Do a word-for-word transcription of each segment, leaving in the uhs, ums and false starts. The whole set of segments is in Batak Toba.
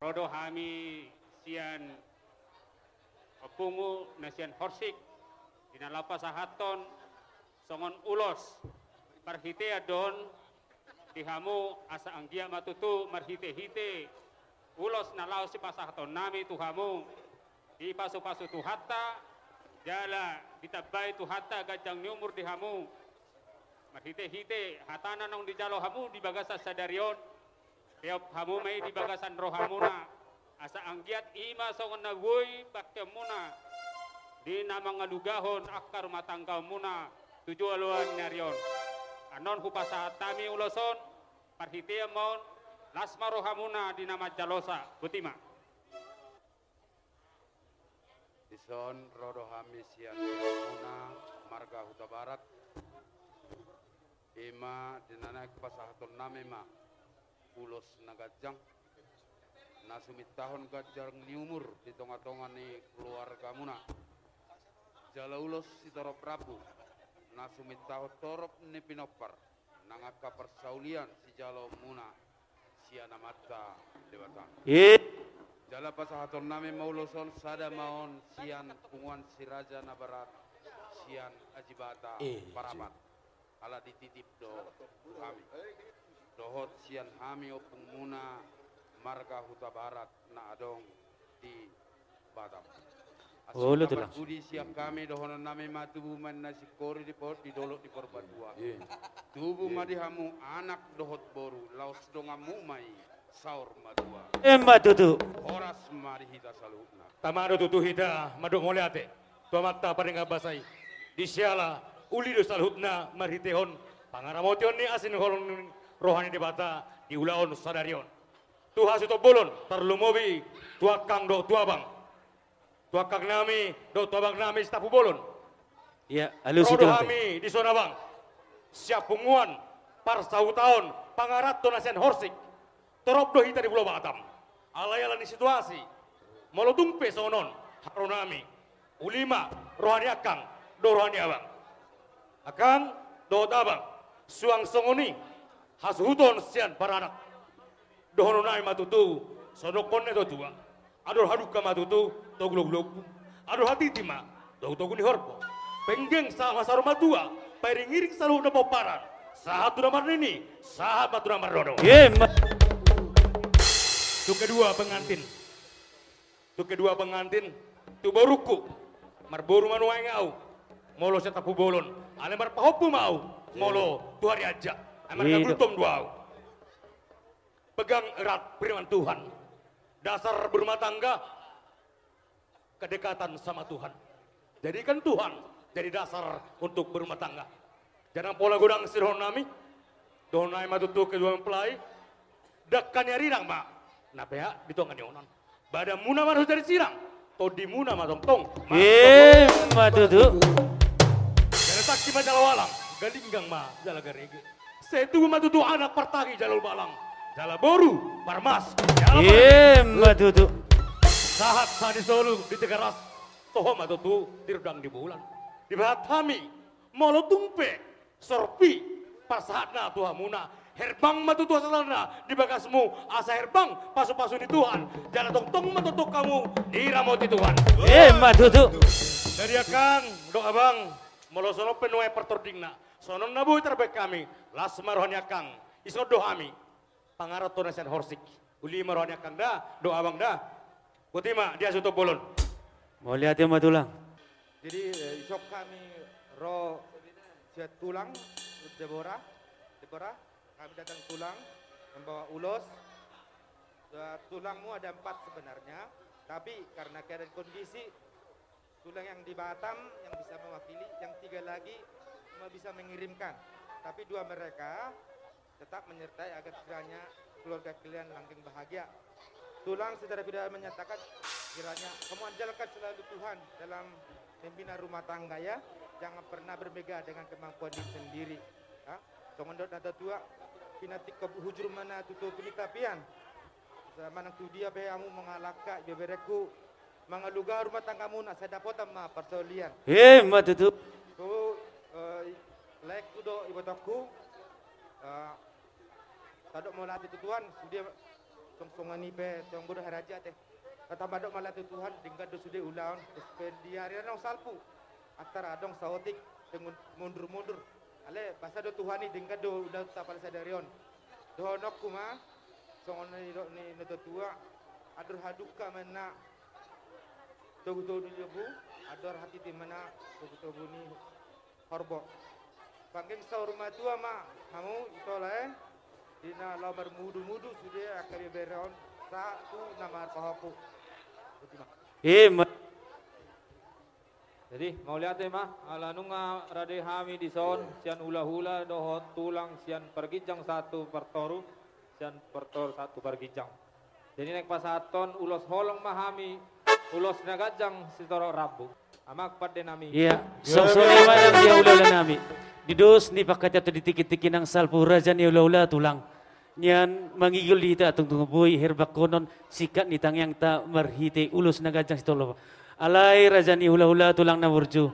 Ro do hami sian ompungmu na sian Horsik, di na laho pasahathon songon ulos parhitean do on di hamu, asa anggiat ma tutu marhitehite ulos na laho sipasahatonnami tu hamu, dipasupasu Tuhanta, jala ditambai Tuhanta ganjang ni umur di hamu, marhitehite hata na naung dijalo hamu di bagasan sadari on, peop hamu ma i di bagasan rohamuna, asa anggiat i ma songon na boi bangkeonmuna di na mangalugahon angka rumah tanggaonmuna tu joloan ni ari on. Annon hupasahat hami ulos on, parhitean ma on, las ma rohamuna di na manjalosa. Botima. Dison ro do hami sian rohamuna marga Hutabarat. I ma di na naeng pasahatonnami ma ulos na ganjang, na sumintahon ganjang ni umur di tongatonga ni keluargamuna. Jala ulos sitorop rambu, na sumintahon torop ni pinompar, nang angka parsaulian sijaloonmuna sian Amanta Debata. I. Jala pasahatonnami ma ulos on, sada ma on sian punguan Siraja Nabarat, sian Ajibata. I. Parapat. Ala dititip do tu hami dohot sian hami ompungmuna marga Hutabarat na adong di Batam. Olo, Tulang. Pudi sian hami dohononnami ma tubu ma na singkoru di por-, di dolok di Purbatua. I. Tubu ma di hamu anak dohot boru, laos donganmu ma i saur matua. Emma tutu. Horas ma di hita saluhutna. Tama do tutu hita mandok mauliate tu Amanta Pardenggan Basa i, di siala uli do saluhutna marhitehon pangaramotion ni asi ni holong ni roha ni Debata di ulaon sadari on. Tu hasuhuton bolon, tarlumobi tu angkang dohot tu abang, tu angkangnami dohot tu abangnami Sitapu Bolon. Ia, alusi. Ro do hami dison, Abang, sian punguan parsahutaon pangaranto na sian Horsik. Torop do hita di Pulo Batam. Alai ala ni situasi, molo tung pe songon on haronami, uli ma roha ni angkang dohot roha ni abang. Angkang dohot abang, suang songon i hasuhuton sian paranak, dohononnami ma tutu songon na nidok ni natua-tua: Andor hadungka ma tutu togu lombu-lombu, andor hatiti ma togu-togu ni horbo. Penggeng sahat ma saur matua, pairing-iring saluhut na pomparan, sahat tu na marnini, sahat ma tu na marnono. Emma. Tu kedua pengantin, tu kedua pengantin, tu borungku, marboru ma nuaeng ahu molo sian Tampubolon, alai marpahompu ma ahu molo tu Harianja. Ai marga Gultom do ahu. Pegang erat firman Tuhan. Dasar berumah tangga kedekatan sama Tuhan. Jadikan Tuhan jadi dasar untuk berumah tangga. Jala pola godang sidohononnami, dohononnami ma tutu kedua mempelai: Dangka ni arirang ma na peak di tonga ni onan. Badanmuna ma na so jadi sirang, tondimuna ma tongtong. Emma tutu. Jala tangki ma jala walang, galinggang ma jala garege. Sai tubu ma tutu anak partangi jala umbalang, jala boru parmas jala paranggi. Emma tutu. Sahat-sahat ni solu di Tigaras, toho ma tutu di rondang ni bulan. Dipasahat hami, molo tung pe sorpi parsahatna tu hamuna, herbang ma tutu hasasalanna di bagasmu, asa herbang pasupasu ni Tuhan, jala tongtong ma tongtong hamu diramoti Tuhan. Emma tutu. Jadi angkang dohot abang, molo songon on pe nuaeng partordingna, songon na boi tarbahen hami, las ma roha ni angkang. Dison do hami pangaranto na sian Horsik. Uli ma roha ni angkang da dohot abang da. Botima, di hasuhuton bolon. Mauliate ma, Tulang. Jadi, eh, dison hami ro sian tulang, Debora, Debora, kami datang tulang membawa ulos. Eh, tulangmu ada empat sebenarnya, tapi karena keadaan kondisi, tulang yang di Batam yang bisa mewakili, yang tiga lagi cuma bisa mengirimkan. Tapi dua mereka tetap menyertai agar kiranya keluarga kalian langgeng bahagia. Tulang secara pribadi menyatakan, kiranya kamu andalkan selalu Tuhan dalam membina rumah tangga, ya. Jangan pernah bermegah dengan kemampuan diri sendiri. Ya. Songon didok natua-tua, pinatik hujur mana tutu pinitapian. Manang tu dia pe hamu mangalangka, ibeberengku, mangaluga rumah tanggamu, na sai dapotan ma parsaulian. Emma tutu. Tu, eh, laengku dohot ibotongku, eh, tadok mauliate tu Tuhan, sude, Songon i pe, songon bodo haraja te. Tamba dok mauliate tu Tuhan, denggan do sude ulaon, terus pe di ari na salpu. Antara adong saotik, tengun mundur-mundur. Ale, basa do Tuhan i, denggan do ulaon tapala sadari on. Dohononku ma, songon na nidok ni natuatua, andor hadungka ma inna togutogu ni lombu, andor hatiti ma inna togutogu ni horbo. Pangking saur matua ma hamu ito lae, di na laho marmudumudu sude angka ibebere on, sahat tu na marpahompu. Ima. Jadi, mauliate ma, ala nunga rade hami dison, sian hulahula dohot tulang, sian parginjang sahat tu partoru, sian partoru sahat tu parginjang. Jadi naeng pasahathon ulos holong ma hami, ulos na ganjang sitorop rambu. Amang pande nami. Iya, songon i ma nang di hulahula nami. Di dos ni pangkataion di tingki-tingki nang salpu raja ni hulahula tulang. Nian mangigil di hita tongtong boi herbangkonon singkat ni tangiangta marhite ulos na ganjang sitorop. Alai raja ni hulahula tulang na burju.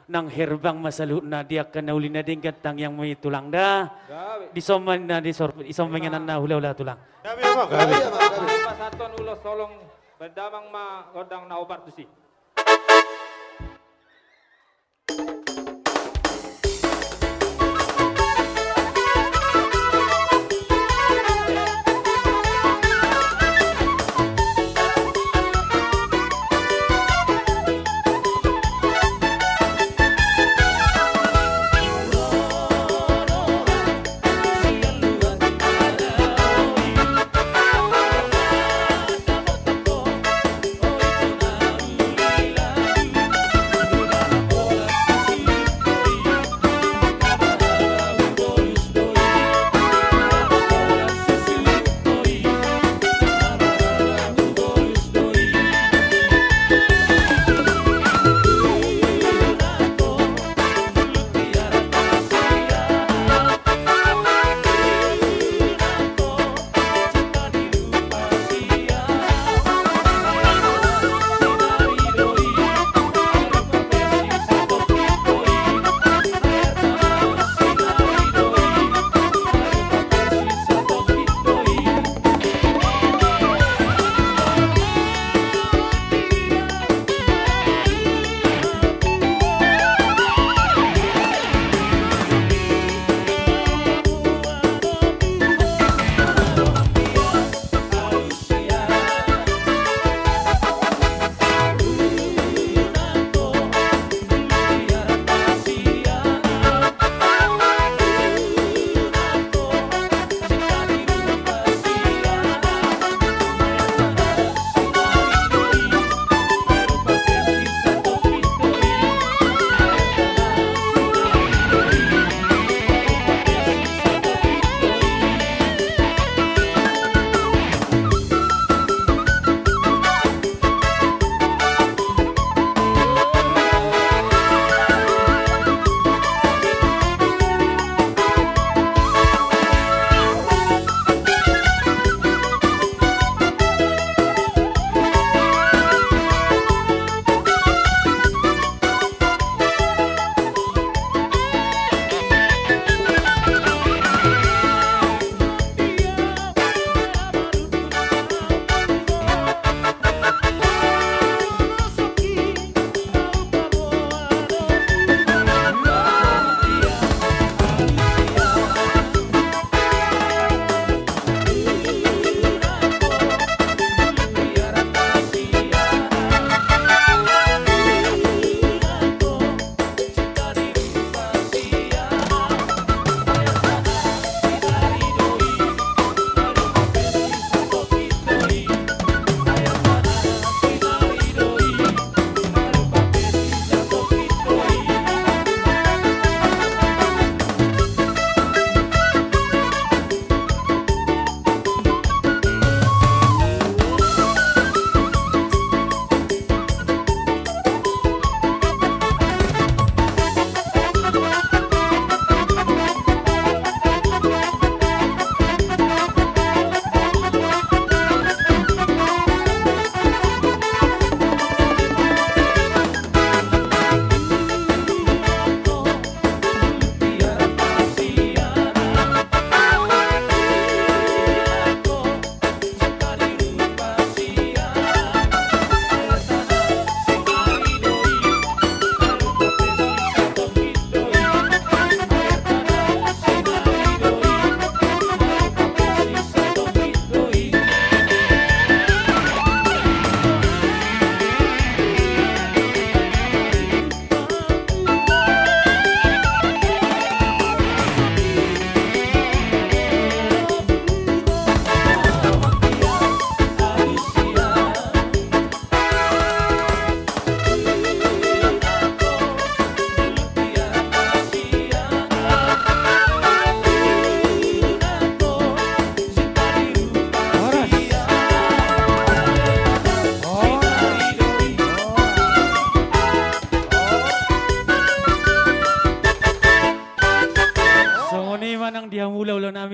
Nang herbang ma saluhutna di angka na uli na denggan tangiang ma i tulang da. Gabe. Dison ma inna di sor-, dison ma inna na hulahula tulang. Gabe, amang, gabe. Pasahathon ulos holong, baen damang ma gondang na opat tusi.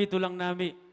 tulang nami.